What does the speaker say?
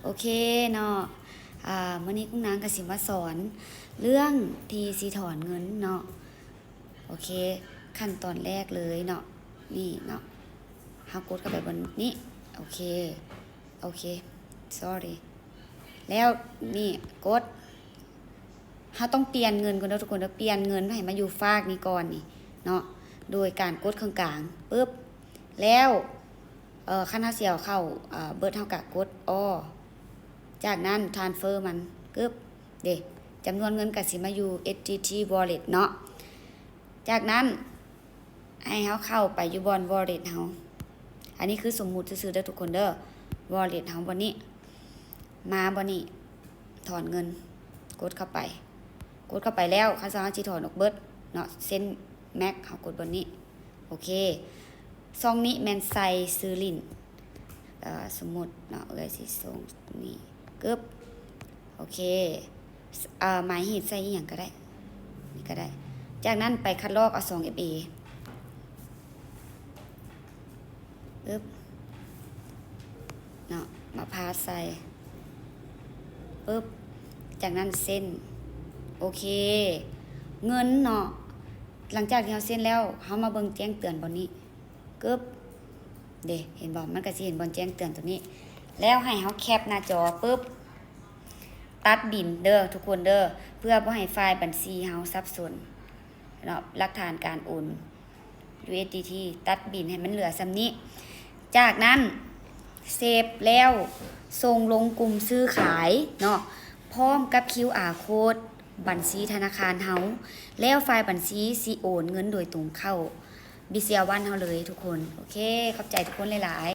ໂອເຄເນາະ ອ່າ ມື້ນີ້ກຸ້ງນາງກໍຊິມາສອນເລື່ອງທີ່ຊິຖອນເງິນເນາະ. ໂອເຄ ຂັ້ນຕອນແລກເລີຍເນາະ ນີ້ເນາະ ເຮົາກົດເຂົ້າໄປບ່ອນນີ້. ໂອເຄ ໂອເຄ sorry ແລ້ວນີ້ກົດ ເຮົາຕ້ອງປ່ຽນເງິນກ່ອນເດີທຸກຄົນເດີ ປ່ຽນເງິນໃຫ້ມາຢູ່ຟາກນີ້ກ່ອນນີ້ເນາະ ໂດຍການກົດເຄິ່ງກາງປຶບ ແລ້ວ ເອີ ຄັນເຮົາຊິເອົາເຂົ້າ ເອີ ເບິດ ເຮົາກະກົດ all ຈາກນັ້ນ transfer ມັນ ກຶບ ເດ ຈຳນວນເງິນກະຊິມາຢູ່ ເອັສດີທີ wallet ເນາະ. ຈາກນັ້ນ ໃຫ້ເຮົາເຂົ້າໄປຢູ່ບ່ອນ wallet ເຮົາ ອັນນີ້ຄືສົມມຸດຊື່ໆເດີທຸກຄົນເດີ wallet ເຮົາບ່ອນນີ້ ມາບ່ອນນີ້ ຖອນເງິນ ກົດເຂົ້າໄປ ກົດເຂົ້າໄປແລ້ວ ຄັນເຮົາຊິຖອນອອກເບິດເນາະ ເຊັນ max ເຮົາກົດບ່ອນນີ້. ໂອເຄ ຊ່ອງນີ້ແມ່ນໃສ່ຊື່ຫຼິ້ນ ເອີ ສົມມຸດເນາະ ເອື້ອຍຊິສົ່ງນີ້ ກຶບ ໂອເຄ ເອີ ໝາຍເຫດໃສ່ອີ່ຫຍັງກໍໄດ້ ນີ້ກໍໄດ້. ຈາກນັ້ນໄປຄັດລອກເອົາສອງເອັຟເອ ປຶບ ເນາະ ມາພາດໃສ່ ປຶບ ຈາກນັ້ນເຊັນ. ໂອເຄ ເງິນເນາະ ຫຼັງຈາກທີ່ເຮົາເຊັນແລ້ວ ເຮົາມາເບິ່ງແຈ້ງເຕືອນບ່ອນນີ້ ກຶບ ເດ ເຫັນບໍ່ ມັນກໍຊິເຫັນບ່ອນແຈ້ງເຕືອນຕົວນີ້ ແລ້ວໃຫ້ເຮົາແຄປໜ້າຈໍປຶບ ຕັດບິນເດີທຸກຄົນເດີ ເພື່ອບໍ່ໃຫ້ຝ່າຍບັນຊີເຮົາສັບສົນເນາະ ຫຼັກຖານການໂອນ USDT ຕັດບິນໃຫ້ມັນເຫຼືອສ່ຳນີ້. ຈາກນັ້ນ ເຊບແລ້ວ ສົ່ງລົງກຸ່ມຊື້ຂາຍເນາະ ພ້ອມກັບ QR code ບັນຊີທະນາຄານເຮົາ ແລ້ວຝ່າຍບັນຊີຊິໂອນເງິນໂດຍຕົງເຂົ້າ Bitsia One ເຮົາເລີຍທຸກຄົນ. ໂອເຄ ຂອບໃຈທຸກຄົນຫຼາຍໆ.